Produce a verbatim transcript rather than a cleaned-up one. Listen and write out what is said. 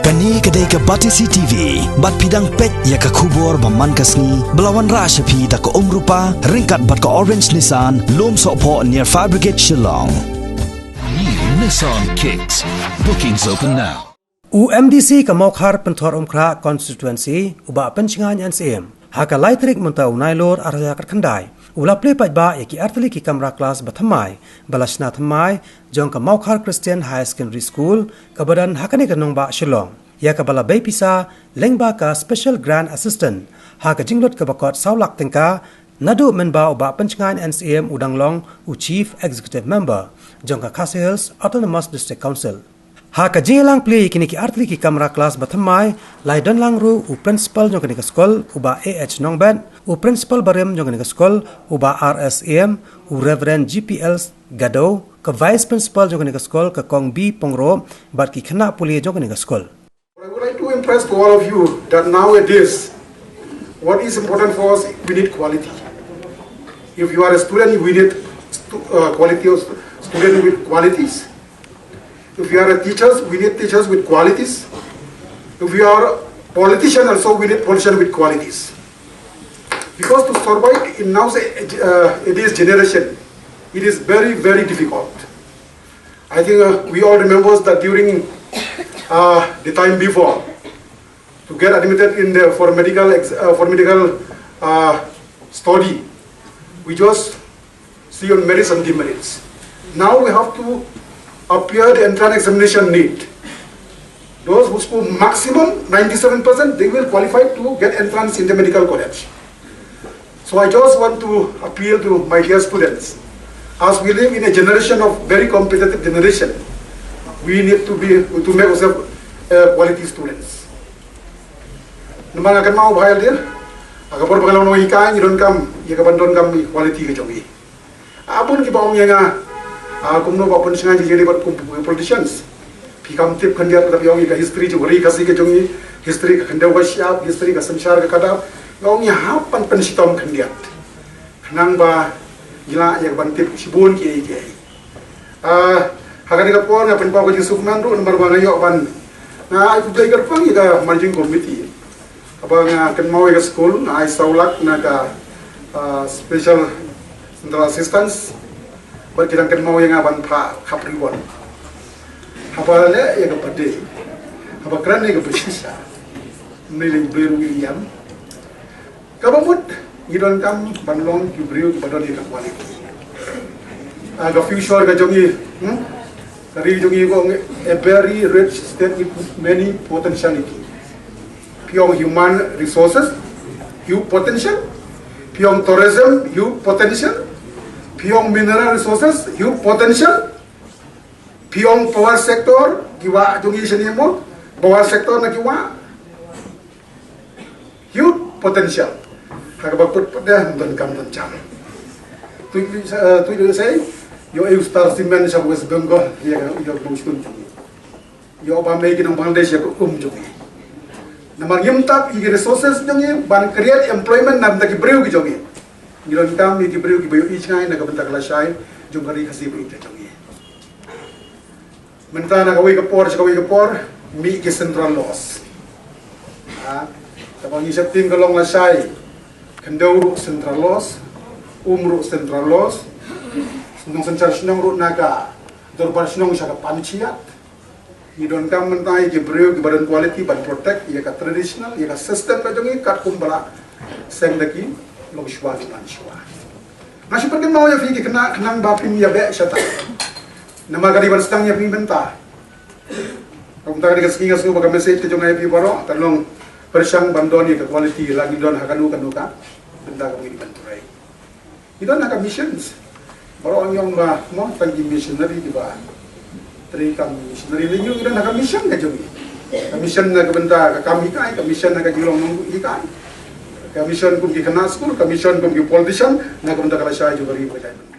Kane ka dei ka Batesi T V, bad phi dang peit ïa ka khubor ba man ka sngi, ba la wanrah sha phi da ka Umrupa, ryngkat bad ka Orange Nissan, Lumsohphoh near Fire Brigade, Shillong. New Nissan Kicks. Bookings open now. U M D C ka Mawkhar Pynthorumkhrah Constituency, u Bah Pynshngaiñ N Syiem, ha ka lai tarik mynta u Nailur ar hajar khatkhyndai, u la plie paidbah ïa ki artylli ki kamra klas ba thymmai, ba la shna thymmai, jong ka Mawkhar Christian Higher Secondary School, kaba don ha kane ka nongbah Shillong, ïa kaba la bei pisa lyngba ka Special Grant Assistant, ha ka jinglut kaba kot saw lak tyngka, naduh mynba u Bah Pynshngaiñ N Syiem u dang long u Chief Executive Member jong ka Khasi Hills Autonomous District Council. Ha ka jingïalang plie ïa kine ki artylli ki kamra klas ba thymmai, la ïadon lang ruh u Principal jong kane ka skul, u Bah A H Nongbet, u Principal barim jong kane ka skul, u Bah R S Syiem, u Reverend G P L Gado, ka Vice Principal jong kane ka skul, ka Kong B Pyngrope, bad ki khynnah pule jong kane ka skul. What I would like to impress to all of you that nowadays, what is important for us, we need quality. If you are a student, we need stu- uh, quality of st- student with qualities. If you are a teachers, we need teachers with qualities. If you are a politician also, we need politician with qualities. Because to survive in now, say, uh, this generation, it is very, very difficult. I think uh, we all remembers that during uh, the time before, to get admitted in the for medical ex- uh, for medical uh, study, we just see on merits and demerits. Now we have to appear the entrance examination NEET. Those who score maximum ninety-seven percent, they will qualify to get entrance in the medical college. So I just want to appeal to my dear students. As we live in a generation of very competitive generation, we need to be to make ourselves uh, quality students. Namar nga kynmaw bha ïa lade, ha ka por ba nga long nonghikai, ngi donkam ïa ka ban donkam ïa quality ka jong ngi. Ah bun kiba ong ïa nga, ah kumno ba pynshngaiñ ïa ngi bad kum politicians. Phi kam tip khyndiat, kata phi ong ïa ka history jong ka ri Khasi ka jong ngi, history ka khyndew ka shyiap, history ka synshar ka khadar. Nga ong ïa hap ban pynshitom khyndiat, khnang ba ngi lah ïa ka ban tip shibun kiei kiei. Ah, ha kane ka por nga pynpaw ka jingsngewkmen ruh namar ba nga ïoh ban, nga ai khublei kyrpang ïa ka managing committee. Haba nga kynmaw ïa ka skul, nga ai saw lak na ka ah, special central assistance. Bad ki dang kynmaw ïa nga ban phah khap ribbon. Haba leh ïa ka birthday, haba kren ïa ka bshisha, mlei leng briew ruh ïam. Kaba mut ngi donkam ban long ki briew kiba don ïa ka quality. Ah, ka future ka jong ngi, hmm? Ka ri jong ngi ka ong a very rich state with many potentiality. Phi ong human resources, huge potential. Phi ong tourism, huge potential. Phi ong mineral resources, huge potential. Phi ong power sector, ki wah jong ngi shane mo, power sector na ki wah. Huge potential. Ha kaba put put dah, don kam don jam. Tu tu tu sei, ïoh ïa u Star Cement sha West Bengal, ïa ïa bong shtun jong ngi. Ïoh ba mei ki nong Bangladesh ïa ka um jong ngi. Namar ngim tap ïa ki resources jong ngi ban create employment na bynta ki briew ki jong ngi. Ngi donkam ïa ki briew kiba ïohi jngai na ka bynta ka lashai jong ka ri Khasi bad ïa ka jong ngi. Mynta na kawei ka por sha kawei ka por, mih ki central loss. Ha, kaba ngi sheptieng ka long lashai, khyndew ruh central loss, um ruh central loss, shnong synshar shnong ruh na ka dorbar shnong sha ka panchayat. Ngi donkam mynta ïa ki briew kiba don quality ban protect ïa ka traditional, ïa ka system ka jong ngi katkum ba la seng da ki longshuwa ki panshuwa. Nga shu pynkynmaw ïa phi ki khynnah khnang ba phin ïa beh shatai. Namar ka dei ban sdang ïa phi mynta. Kumta ka dei ka sngi nga sngew ba ka message ka jong nga ïa phi baroh kan long pyrshang ban don ïa ka quality la ngi don ha kano kano ka bynta kaba ngi dei ban trei. Ngi don ha ka missions. Baroh ngi ong ba mo tang ki missionary kiba trei kam missionary, lei ngi don ha ka mission ka jong ngi. Ka mission na ka bynta ka kam hikai, ka mission na ka jinglong nonghikai. Ka mission kum ki khynnah skul, ka mission kum ki politician, na ka bynta ka lashai jong ka ri bad ka jaitbynriew.